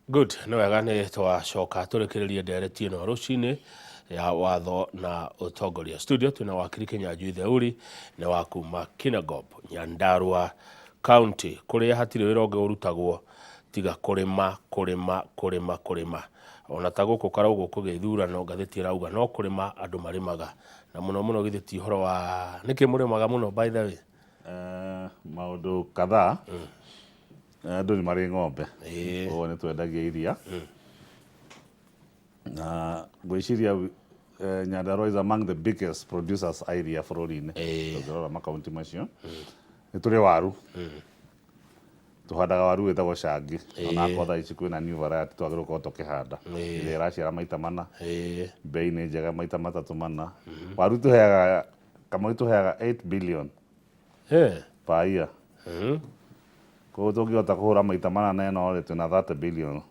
Good, nĩ wega nĩ twacoka tũrĩkĩrĩrie ndereti ĩno rũcinĩ ya watho na ũtongoria. Studio twĩna wakiri Kĩnyanjui Theuri nĩ wa kuma Kinangop, Nyandarua County, kũrĩa hatirĩ wĩra ũngĩ ũrutagwo tiga kũrĩma, kũrĩma, kũrĩma, kũrĩma. Ona ta gũkũ Karũgũ kũgĩthurano ngathĩti ĩrauga no kũrĩma andũ marĩmaga. Na mũno mũno githĩ ti ũhoro wa nĩkĩ mũrĩmaga mũno by the way? Maũndũ kadhaa. Andũ nĩ marĩ ng'ombe. Koguo nĩ twendagia iria. Na ngwĩciria Nyandarua is among the biggest producers a iria bũrũri-inĩ. Tũngĩrora makaunti macio. Nĩ tũrĩ waru. Tũhandaga waru wĩtagwo cangi. Onakorwo thaa ici kwĩna new variety twagĩrĩirwo gũkorwo tũkĩhanda. Ĩrĩa ĩraciara maita mana. Mbei nĩ njega maita matatũ mana. Waru tũheaga, kamũi tũheaga 8 billion per year. Koguo tũngĩhota kũhũra maita mana na ĩno rĩ, twĩna 30 billion.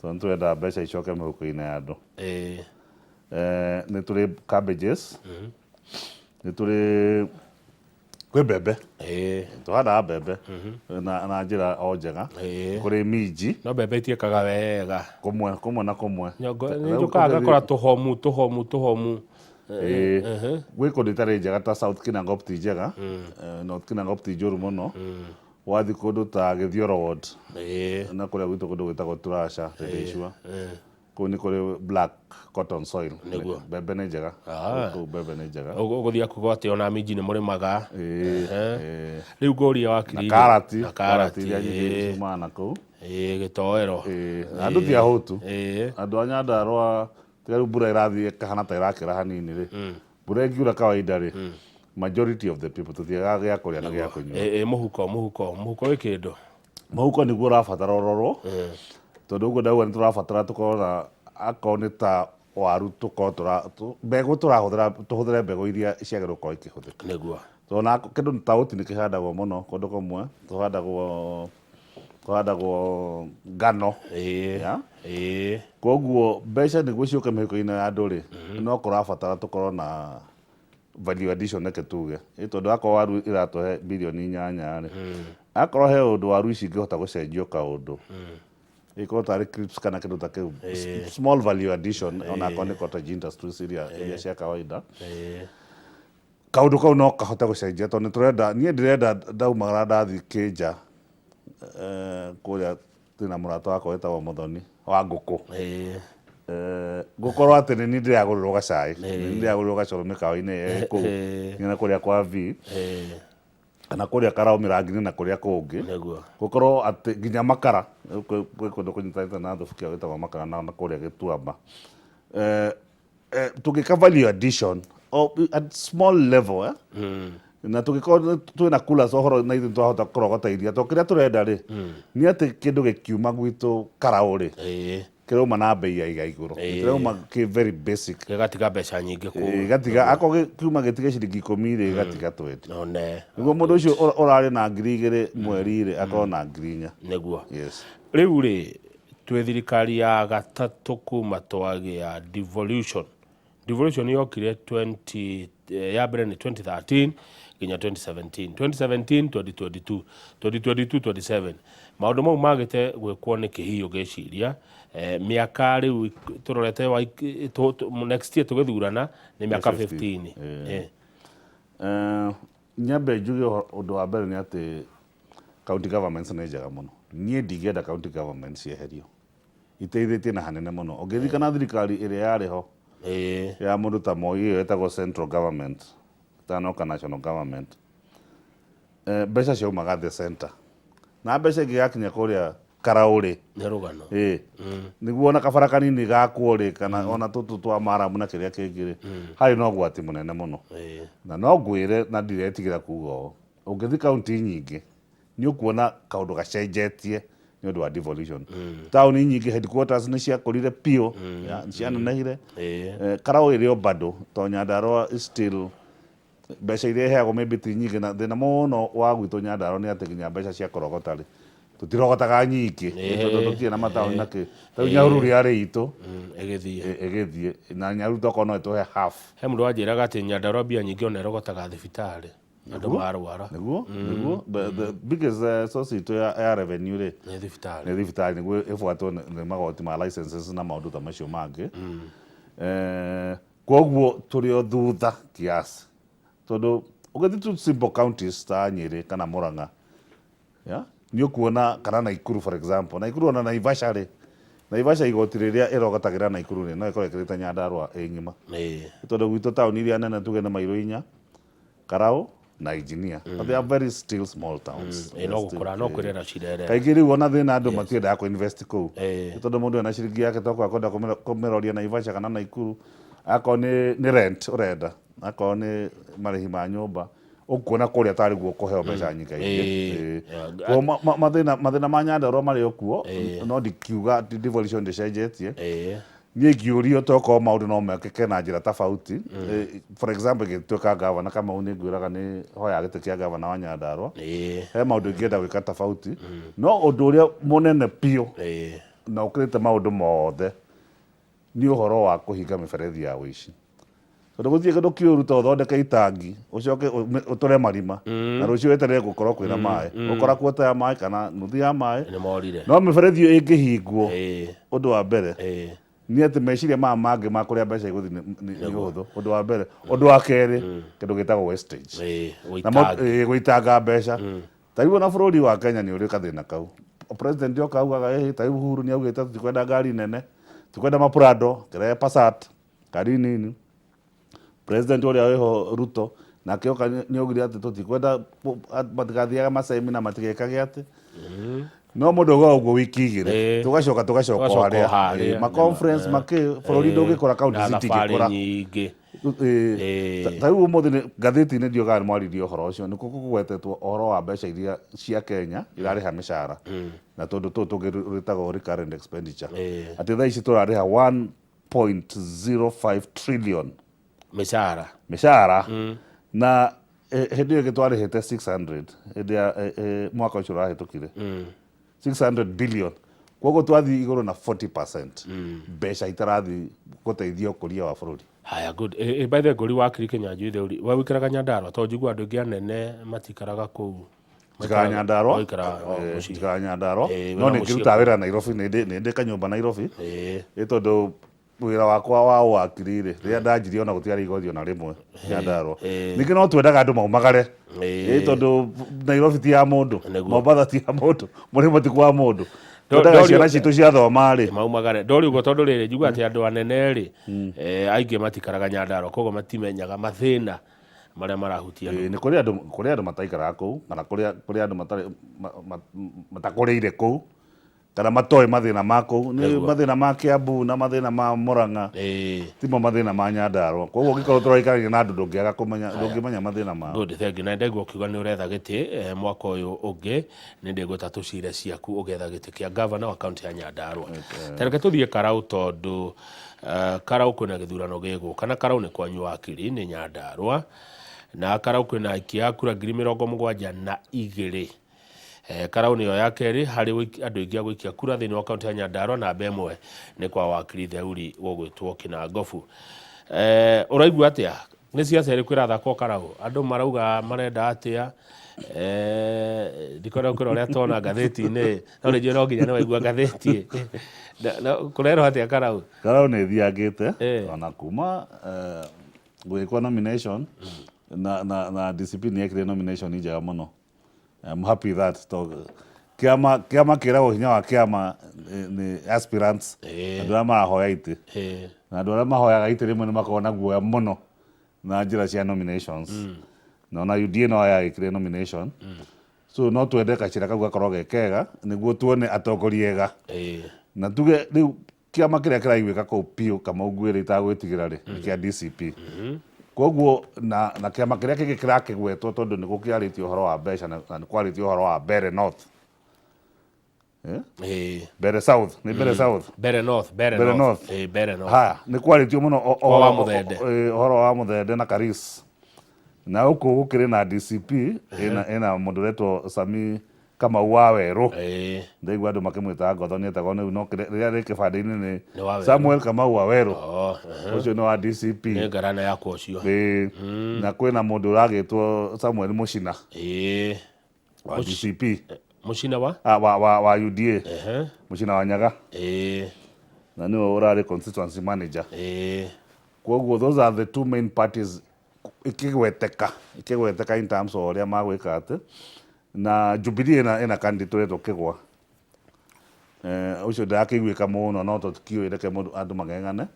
Tondũ nĩ tũrenda mbeca icoke mĩhuko-inĩ ya andũ. Nĩ tũrĩ cabbages, nĩ tũrĩ kwĩ mbembe. Tũhandaga mbembe na njĩra o njega. Kũrĩ minji. No mbembe itiĩkaga wega. Kũmwe kũmwe na kũmwe. Nyongo nĩ njũkaga ngakora tũhomu tũhomu tũhomu. Gwĩ kũndũ itarĩ njega ta South Kinangop ti njega, North Kinangop ti njũru mũno. Wathiĩ kũndũ ta Gĩthioro ward na kũrĩa gwitũ kũndũ gwĩtagwo Turasha, Rĩndĩicua, kũu nĩ kũrĩ black cotton soil. Mbembe nĩ njega. Kũu mbembe nĩ njega. Ũgũthiĩ akuga atĩ ona minji nĩ mũrĩmaga. Rĩu ngũrie wakiri. Na karati. Na karati iria nyingĩ ciumaga na kũu. Gĩtoero. Na andũ ti ahũtu. Andũ a Nyandarũa tiga rĩu mbura ĩrathiĩ ĩkahana ta ĩrakĩra hanini rĩ, mbura ĩngiura kawaida rĩ, majority of the people tũtiagaga gĩa kũrĩa na gĩa kũnyua. Ĩ mũhuko mũhuko mũhuko wĩ kĩndũ. Mũhuko nĩguo ũrabatara ũrorwo, tondũ ũguo ndauga nĩ tũrabatara tũkorwo na akorwo nĩ ta waru tũkorwo tũra mbegũ tũrahũthĩra tũhũthĩre mbegũ iria ciagĩrĩirwo gũkorwo ikĩhũthĩka. Nĩguo. Tondũ ona kĩndũ ta oat nĩ kĩhandagwo mũno kũndũ kũmwe, kũhandagwo kũhandagwo ngano. Yeah? Koguo mbeca nĩguo ciũke mĩhuko-inĩ ya andũ rĩ, no kũrabatara tũkorwo na value addition reke tuge. Ĩ tondũ akorwo waru ĩratũhe birioni 8 rĩ, akorwo he ũndũ waru ici ingĩhota gũcenjio kaũndũ, ĩkorwo tarĩ crisps kana kĩndũ ta kĩu, small value addition onakorwo nĩ cottage industries iria iria cia kawaida. Kaũndũ kau no kahote gũcenjia tondũ nĩ tũrenda, niĩ ndĩrenda ndaumagara ndathiĩ kĩnja kũrĩa twĩna mũrata wakwa wĩtagwo Mũthoni wa ngũkũ. Ngũkorwo atĩ nĩ niĩ ndĩragũrĩrwo gacai, nĩ niĩ ndĩragũrĩrwo gacũrũ mĩkawa-inĩ ĩyo ĩ kũu nginya kũrĩa kwa V kana kũrĩa Karaũ Mĩrangi-inĩ na kũrĩa kũngĩ. Gũkorwo atĩ nginya makara, gwĩ kũndũ kũnyitanĩte na Thubukia gwĩtagwo makara na kũrĩa Gĩtuamba. Tũngĩka value addition o at small level eh? Na tũngĩkorwo twĩna coolers ũhoro na ithuĩ twahota kũrogota iria tondũ kĩrĩa tũrenda rĩ nĩ atĩ kĩndũ gĩkiuma gwitũ Karaũ rĩ, kĩrauma na mbei ya iga igũrũ, kĩrauma kĩ very basic. Gĩgatiga mbeca nyingĩ kũu. Gĩgatiga akorwo kiuma gĩtige ciringi 10 rĩ, gĩgatiga 20. One. Nĩguo mũndũ ũcio ũrarĩ na 2000 mweri rĩ, akorwo na 4000. Nĩguo. Yes. Rĩu rĩ, twĩ thirikari ya gatatũ kuma twagĩa devolution. Devolution yokire 20, ya mbere nĩ 2013 nginya 2017, 2017 2022, 2022 27. Maũndũ mau magĩte gwĩkwo nĩ kĩhihi ũgĩciria mĩaka rĩu tũrorete wa next year tũgĩthurana nĩ mĩaka 15. Nyambe njuge ũndũ wa mbere nĩ atĩ county governments nĩ njega mũno. Niĩ ndingĩenda county governments cieherio. Iteithĩtie na hanene mũno. Ũngĩririkana thirikari ĩrĩa yarĩ ho ya mũndũ ta Moi ĩyo ĩtagwo central government ĩtanoka national government, mbeca ciaumaga the center. Na mbeca ingĩgakinya kũrĩa Karaũ rĩ, Nĩ rũgano. Nĩguo ona kabara kanini gakwo rĩ, kana ona tũtũ twa maramu na kĩrĩa kĩngĩ rĩ, harĩ na ũgwati mũnene mũno. Na no ngwĩre na ndiretigĩra kuga ũũ, ũngĩthiĩ kaunti nyingĩ nĩ ũkuona kaũndũ gacenjetie nĩ ũndũ wa devolution. Taũni nyingĩ headquarters nĩ ciakũrire biũ, nĩ cianenehire. Karaũ ĩrĩ o bado tondũ Nyandarua is still mbeca iria iheagwo maybe ti nyingĩ na thĩna mũno wa gwitũ Nyandarua nĩ atĩ nginya mbeca cia kũrogota rĩ, tũtirogotaga nyingĩ tondũ tũtirĩ na mataũni na kĩ. Ta rĩu Nyahururu yarĩ itũ Ĩgĩthiĩ. Ĩgĩthiĩ na Nyahururu tokorwo no ĩtũhe half. He mũndũ wanjĩraga atĩ Nyandarua mbia nyingĩ ona ĩrogotaga thibitarĩ. Andũ marwara. Nĩguo the biggest source itũ ya revenue rĩ, nĩ thibitarĩ. Nĩ thibitarĩ, nĩguo ĩbuatwo nĩ magoti ma licenses na maũndũ ta macio mangĩ. Koguo tũrĩ o thutha kiasi, tondũ ũgĩthiĩ to simple counties ta Nyĩrĩ kana Murang'a, yeah? Nĩ ũkuona kana Naikuru, for example, Naikuru ona Naivasha rĩ, Naivasha igoti rĩrĩa ĩrogotagĩra Naikuru rĩ, no ĩkorwo ĩkĩrĩte Nyandarua ĩ ng'ima. Tondũ gwitũ taũni iria nene tuge nĩ mairũ inya, Karau na Engineer. But they are very still small towns. Ĩ, no gũkũra no kwĩrera cirerera. Kaingĩ rĩu ona thĩna andũ matiendaga kũ invest kũu. Nĩ tondũ mũndũ ena ciringi yake tokorwo akwenda kũmĩroria Naivasha kana Naikuru, akorwo nĩ rent ũrenda, akorwo nĩ marĩhi ma nyũmba, ũkuona kũrĩa tarĩ guo ũkũheo mbeca nyingaingĩ. Koguo mathĩna ma Nyandarua marĩ o kuo, no ndikiuga atĩ devolution ndĩcenjetie. Niĩ ingĩũrio tokorwo maũndũ no mekĩke na njĩra tofauti. For example, ingĩtuĩka gavana, Kamau nĩ ngwĩraga nĩ hoyaga gĩtĩ kĩa gavana wa Nyandarua. He maũndũ ingĩenda gwĩka tofauti. No ũndũ ũrĩa mũnene biũ na ũkĩrĩte maũndũ mothe nĩ ũhoro wa kũhinga mĩberethi ya ũici. Tondũ gũtirĩ kĩndũ kĩũru ta ũthondeke itangi, ũcoke ũtũre marima, na rũciũ weterere gũkorwo kwĩna maĩ. Ũgũkora kuota ya maĩ kana nuthu ya maĩ. Nĩ morire. No mĩberethi ĩyo ĩngĩhingwo, ũndũ wa mbere, nĩ atĩ meciria maya mangĩ ma kũrĩa mbeca igũthiĩ nĩ ũhũthũ. Ũndũ wa mbere. Ũndũ wa kerĩ, kĩndũ gĩtagwo wastage. Na gũitanga mbeca. Ta rĩu ona bũrũri wa Kenya nĩ ũrĩ gathĩna kau. President oka augaga, ta rĩu Uhuru nĩ augĩte tũtikwenda ngari nene, tũkwenda ma Prado, kĩrehe Passat, ngari nini. President ũrĩa wĩho Ruto nake oka nĩ augire atĩ tũtikwenda matigathiaga masemina, matigekage atĩ. No mũndũ augaga ũguo wiki igĩrĩ, tũgacoka tũgacoka o Tũgacoka o harĩa. harĩa. Ma conference makĩ, bũrũri ndũngĩkũra, kaunti Na thabarĩ citingĩkũra. nyingĩ. Ta rĩu ũmũthĩ ngathĩti-inĩ ndiũĩ kana nĩ mwaririe ũhoro ũcio, nĩ kũgwetetwo ũhoro wa mbeca iria cia Kenya irarĩha mĩcara na tũndũ tũtũ tũngĩ rwĩtagwo recurrent expenditure, atĩ thaa ici tũrarĩha 1.05 trillion mĩcara. Mĩcara, na hĩndĩ ĩyo ĩngĩ twarĩhĩte 600 hĩndĩ ya mwaka ũcio ũrahĩtũkire, 600 billion. Koguo twathiĩ igũrũ na 40%, mbeca itarathiĩ gũteithia ũkũria wa bũrũri. Haya, good. By the way, ngũri wakiri Kĩnyanjui Theuri, we ũikaraga Nyandarua? Tondũ njiguaga andũ aingĩ anene matikaraga kũu. Njikaraga Nyandarua. Ũikaraga o mũciĩ. Njikaraga Nyandarua, Wĩna no nĩ mũciĩ ngĩrutaga wĩra Nairobi, nĩ ndĩ kanyũmba Nairobi. Ĩ tondũ wĩra wakwa wa ũwakiri rĩ, rĩrĩa ndanjirie ona gũtiarĩ igoti ona rĩmwe Nyandarua. Ningĩ no twendaga andũ maumagare. Ĩ tondũ Nairobi ti ya mũndũ, Mombatha ti ya mũndũ, mũrĩmo ti kwa mũndũ. Twendaga ciana citũ ciathoma rĩ, maumagare. Ndori ũguo tondũ rĩrĩ, njiguaga atĩ andũ anene rĩ, aingĩ matikaraga Nyandarua, koguo matimenyaga mathĩna marĩa marahutia andũ. Nĩ kũrĩ andũ mataikaraga kũu, kana kũrĩ andũ matarĩ matakũrĩire kũu, kana matoĩ mathĩna ma kũu. Nĩ mathĩna ma Kiambu na mathĩna ma Murang'a timo mathĩna ma Nyandarua. Koguo ũngĩkorwo tũraikarania na andũ ndũngĩaga kũmenya, ndũngĩmenya mathĩna mao. Good, thank you. Na ndaigua ũkiuga nĩ ũretha gĩtĩ mwaka ũyũ ũngĩ, nĩ ndĩgwĩta tũcire ciaku ũgetha gĩtĩ kĩa gavana wa kaunti ya Nyandarua. Ta reke tũthiĩ Karau, tondũ Karau kwĩna gĩthurano gĩgũka, na Karau nĩ kwanyu wakiri, nĩ Nyandarua. Na Karau kwĩna aikia a kura 72,000. Karau nĩyo ya kerĩ harĩ andũ aingĩ a gũikia kura thĩinĩ wa kaunti ya Nyandarua, namba ĩmwe nĩ kwa wakiri Theuri gũgwĩtwo Kinangobu. Ũraigua atĩa? Nĩ ciaca ĩrĩkũ ĩrathakwo Karau? Andũ marauga marenda atĩa? Ndikwenda gũkwĩra ũrĩa tona ngathĩti-inĩ, no nĩ njũĩ no nginya nĩ waigua ngathĩti. Kũrerwo atĩa Karau? Karau nĩ ĩthiangĩte ona kuma gũgĩkwo nomination na DCP nĩ yekire nomination njega mũno. I'm happy that tondũ kĩama kĩragwo hinya wa kĩama nĩ aspirants, andũ arĩa marahoya itĩ, na andũ arĩa mahoyaga itĩ rĩmwe nĩ makoragwo na guoya mũno na njĩra cia nominations, na ona UDA no yagĩkire nomination, so no twende gacĩra kau gakorwo ge kega nĩguo tuone atongoria ega, na tuge rĩu kĩama kĩrĩa kĩraiguĩka kũu biũ, Kamau Ngwĩrĩ itagwĩtigĩra rĩ, nĩ kĩa DCP. Koguo na kĩama kĩrĩa kĩngĩ kĩrakĩgwetwo, tondũ nĩ gũkĩarĩtio ũhoro wa mbeca na nĩ kwarĩtio ũhoro wa Mbere North. Mbere South, nĩ Mbere South. Mbere North, Mbere Mbere North. North. Mbere North. Haya, nĩ kwarĩtio mũno Ũhoro wa Mũthende. Ũhoro wa Mũthende na Karis. Na gũkũ gũkĩrĩ na DCP ĩna mũndũ ũretwo Sami. Kamau wa Werũ. Ĩĩ. Ndaigua andũ makĩmwĩtaga Ngotho, nĩ etagwo nĩu, no rĩrĩa rĩ kĩbandĩ-inĩ nĩ Nĩ wa Werũ. Samuel Kamau wa Werũ. Oh, Ũcio nĩ wa DCP. Nĩ ngarana yakwa ũcio. Ĩĩ. Na kwĩna mũndũ ũragĩtwo Samuel Mũcina wa DCP. Mũcina wa? Ah, wa UDA. Mũcina wa Nyaga. Na nĩwe ũrarĩ constituency manager. Koguo those are the two main parties ikĩgweteka in terms of ũrĩa magwĩka atĩ na Jubilee ĩna candidate ũretwo Kĩgwa. Ũcio ndakĩiguĩka mũno, no tũtikĩũĩ, reke mũndũ andũ mang'eng'ane.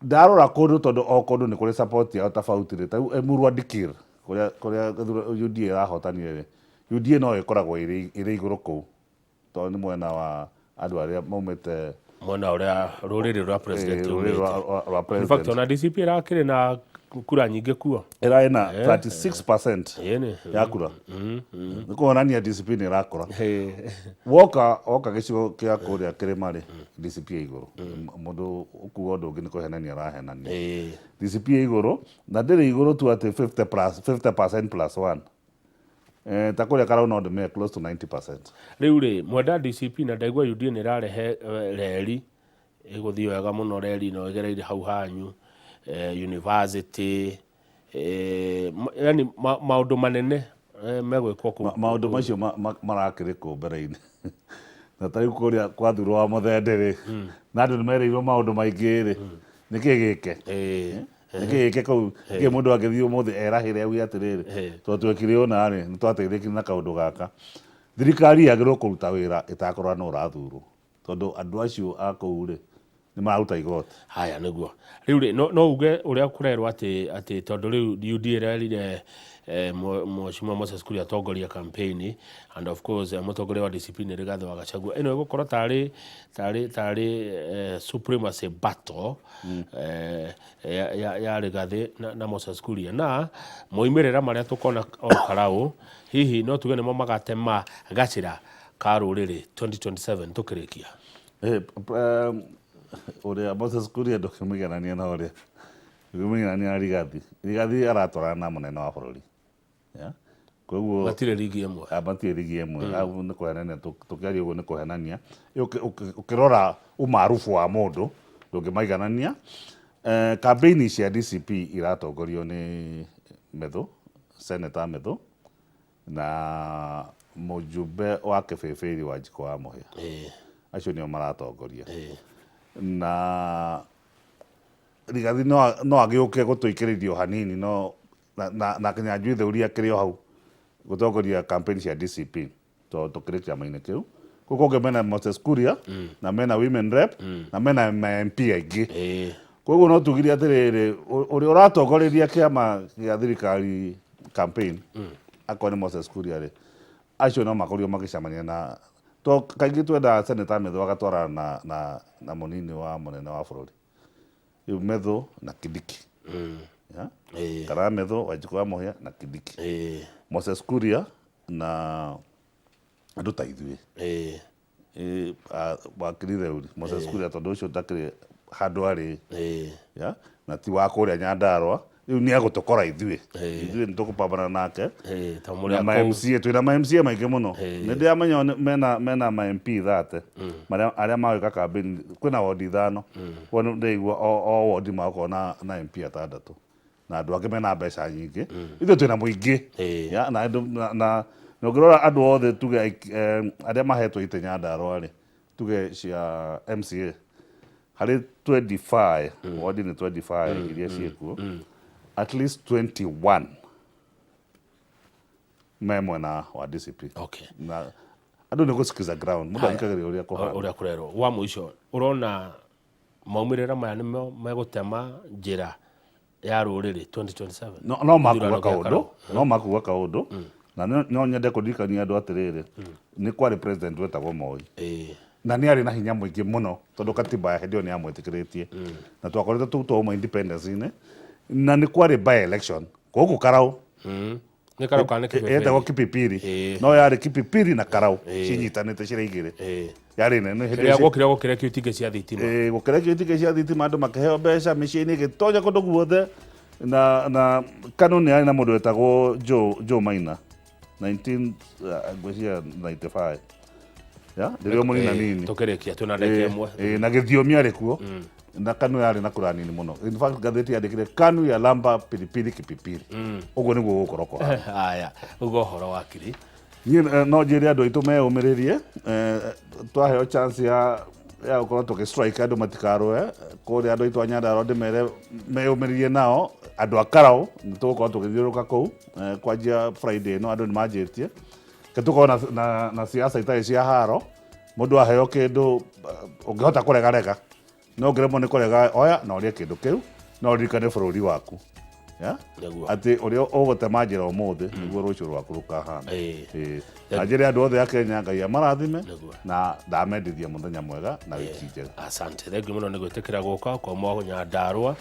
Ndarora kũndũ, tondũ o kũndũ nĩ kũrĩ support yao tofauti rĩ, ta rĩu Emurua Dikirr kũrĩa UDA ĩrahotanire rĩ, UDA no ĩkoragwo ĩrĩ igũrũ kũu tondũ nĩ mwena wa andũ arĩa maumĩte mwena ũrĩa rũrĩrĩ rwa president rũrĩrĩ rumĩte. rwa In fact, president. ona DCP ĩrakĩrĩ na kura nyingĩ kuo. Ĩrarĩ na 36% Ĩĩ nĩ. ya kura, nĩ kuonania DCP nĩ ĩrakũra. Woka gĩcigo kĩa kũrĩa kĩrĩma rĩ, DCP ĩ igũrũ. Mũndũ ũkuga ũndũ ũngĩ nĩ kũhenania arahenania. DCP ĩ igũrũ, na ndĩrĩ igũrũ tu atĩ 50 plus 50% plus one. Ta kũrĩa Karau no ndĩmere close to 90%. Rĩu rĩ, mwenda DCP na ndaigua UDA nĩ ĩrarehe reri ĩgũthiĩ wega mũno, reri ĩno ĩgereire hau hanyu, university, yani maũndũ manene megwĩkwo kũu. Maũndũ macio marakĩrĩ kũ mbere-inĩ, na ta rĩu kũrĩa kwathurwo wa Mũthende rĩ, na andũ nĩ merĩirwo maũndũ maingĩ rĩ, nĩkĩ gĩke? Nĩkĩ gĩke kũu? Nĩkĩ mũndũ angĩthiĩ ũmũthĩ erahĩre auge atĩrĩrĩ, tondũ twekire ũna rĩ, nĩ twateithĩkire na kaũndũ gaka? Thirikari yagĩrĩirwo kũruta wĩra ĩtakũrora nũ ũrathurwo, tondũ andũ acio a kũu rĩ, nĩ mararuta igoti. Haya, nĩguo rĩu rĩ, no uge ũrĩa kũrerwo atĩ tondũ rĩu UDA ĩrerire Mheshimiwa Moses Kuria atongoria campaign, and of course mũtongoria wa DCP nĩ Rigathĩ wa Gachagua, ĩno ĩgũkorwo tarĩ supremacy battle ya Rigathĩ na Moses Kuria, na moimĩrĩra marĩa tũkona o Karau hihi no tuge nĩmo magatema gacĩra ka rũrĩrĩ 2027 tũkĩrĩkia. Ũrĩa Moses Kuria ndũkĩmũiganania na ũrĩa ndũkĩmũiganania na Rigathi. Rigathi aratwarana na mũnene wa bũrũri. Yeah? Koguo matirĩ rigi ĩmwe. Ah, matirĩ rigi ĩmwe. Hau nĩ kũhenania, tũkĩaria ũguo nĩ kũhenania. Ũkĩrora umaarufu wa mũndũ ndũngĩmaiganania. Campaign cia DCP iratongorio nĩ Methu, Senator Methu na mũjumbe wa Kĩbĩbĩri wa Njikũ wa Mũhĩa. Acio nĩo maratongoria. Na Rigathi no agĩũke gũtũikĩrĩrio hanini, no na Kĩnyanjui Theuri akĩrĩ o hau gũtongoria campaign cia DCP, tondũ tũkĩrĩ kĩama-inĩ kĩu. Kũu kũngĩ mena Moses Kuria na mena women rep na mena ma MP aingĩ. Koguo no tugire atĩrĩrĩ, ũrĩa ũratongoreria kĩama gĩa thirikari campaign akorwo nĩ Moses Kuria rĩ, acio no makorirwo magĩcemania na to kaingĩ twendaga Senator Methu agatwarana na mũnini wa mũnene wa bũrũri. Rĩu Methu na Kindiki. Yeah? Kana Methu, Wanjikũ wa Mũhĩa na Kindiki. Moses Kuria na andũ ta ithuĩ. Wakiri Theuri, Moses Kuria tondũ ũcio ndakĩrĩ handũ arĩ. Yeah? Na ti wa kũrĩa Nyandarua. Rĩu nĩ egũtũkora ithuĩ. Ithuĩ nĩ tũkũpambana nake. Ĩĩ, tondũ mũrĩ Na a ma kũu. MCA, twĩna ma MCA maingĩ mũno. Nĩ ndĩramenya mena ma MP 30 marĩa arĩa magwĩka campaign, kwĩna wodi ithano. Koguo nĩ ndĩraigua o wodi magakorwo na MP atandatũ na andũ angĩ mena mbeca nyingĩ. Ithuĩ twĩna mũingĩ. Ya, na andũ na ũngĩrora andũ othe tuge arĩa mahetwo itĩ Nyandarua rĩ, tuge cia MCA harĩ 25, wodi nĩ 25 iria ciĩkuo, at least 21 me mwena wa DCP. Na andũ nĩ gũsikiza ground, mũndũ athikagĩrĩria ũrĩa kũhana. Ũrĩa kũrerwo. Wa mũico, ũrona maumĩrĩra maya nĩmo megũtema njĩra ya rũrĩrĩ 2027? No makuga Gĩthurano gĩa kaũndũ, Karau. no makuga kaũndũ, na no nyende kũririkania andũ atĩrĩrĩ, nĩ kwarĩ president wetagwo Moi. Na nĩ arĩ na hinya mũingĩ mũno tondũ katiba ya hĩndĩ ĩyo nĩ yamwĩtĩkĩrĩtie, na twakoretwo tũ twauma independence-inĩ, na nĩ kwarĩ by election gũkũ Karau. Nĩ Karau kana nĩ Kĩbĩbĩri? Ĩtagwo Kipipiri. No yarĩ Kipipiri na Karau cinyitanĩte cirĩ igĩrĩ. Yarĩ nene hĩndĩ Rĩrĩa ĩcio. gwokire gũkĩrekio itingĩ cia thitima. Ĩĩ, gũkĩrekio itingĩ cia thitima, andũ makĩheo mbeca mĩciĩ-inĩ ĩgĩtonya kũndũ guothe, na KANU nĩ yarĩ na mũndũ wetagwo Joe Maina. 19 ngwĩciria 95 ya ndĩrĩ o mũnina nini. Tũkĩrĩkia twĩna ndagĩka ĩmwe. Na gĩthiomi arĩ kuo na KANU yarĩ na kura nini mũno. In fact, ngathĩti yandĩkire KANU ya lamba pilipili kipipiri. Ũguo nĩguo gũkorwo kũhana. Haya, uga ũhoro wakiri. Niĩ no njĩre andũ aitũ meyũmĩrĩrie. Twaheo chance ya gũkorwo tũgĩ strike, andũ matikarũe kũrĩa. Andũ aitũ a Nyandarua ndĩmere meyũmĩrĩrie, nao andũ a Karau nĩ tũgũkorwo tũgĩthiũrũrũka kũu kwanjia Friday ĩno. Andũ nĩ manjĩtie ke tũkorwo na siasa itarĩ cia haro. Mũndũ aheo kĩndũ, ũngĩhota kũrega rega, no ũngĩremwo nĩ kũrega, oya na ũrĩe kĩndũ kĩu, no ũririkane bũrũri waku. Yeah? Nĩguo. Atĩ ũrĩa ũgũtema njĩra ũmũthĩ nĩguo rũciũ rwaku rũkahana. Na njĩre andũ othe a Kenya Ngai amarathime. Na ndamendithia mũthenya mwega na wiki njega. Asante, thengiũ mũno nĩ gwĩtĩkĩra gũka kwa Nyandarua,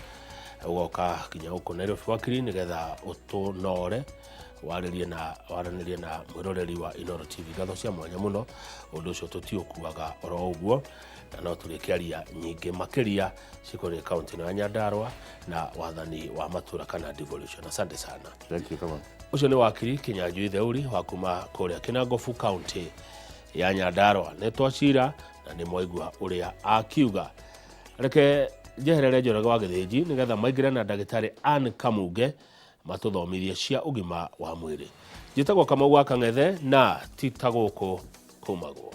ũgoka nginya gũkũ Nairobi wakiri, nĩgetha ũtũnore warĩrie na waranĩrie na mwĩroreri wa Inooro TV. Ngatho cia mwanya mũno, ũndũ ũcio tũtiũkuaga oro ũguo, na no tũrĩkĩaria nyingĩ makĩria cikoniĩ kaunti ĩno ya Nyandarua na wathani wa matũra kana devolution. Asante sana. Thank you, come on. Ũcio nĩ wakiri Kinyanjui Theuri wa kuma kũrĩa Kinangofu, kaunti ya Nyandarua. Nĩ twacira na nĩ mwaigua ũrĩa akiuga. Reke njeherere Njoroge wa Gĩthĩnji nĩgetha maingĩre na ndagĩtarĩ Ann Kamunge matũthomithie cia ũgima wa mwĩrĩ. Njĩtagwo Kamau wa Kang'ethe na ti ta gũkũ kumagwo.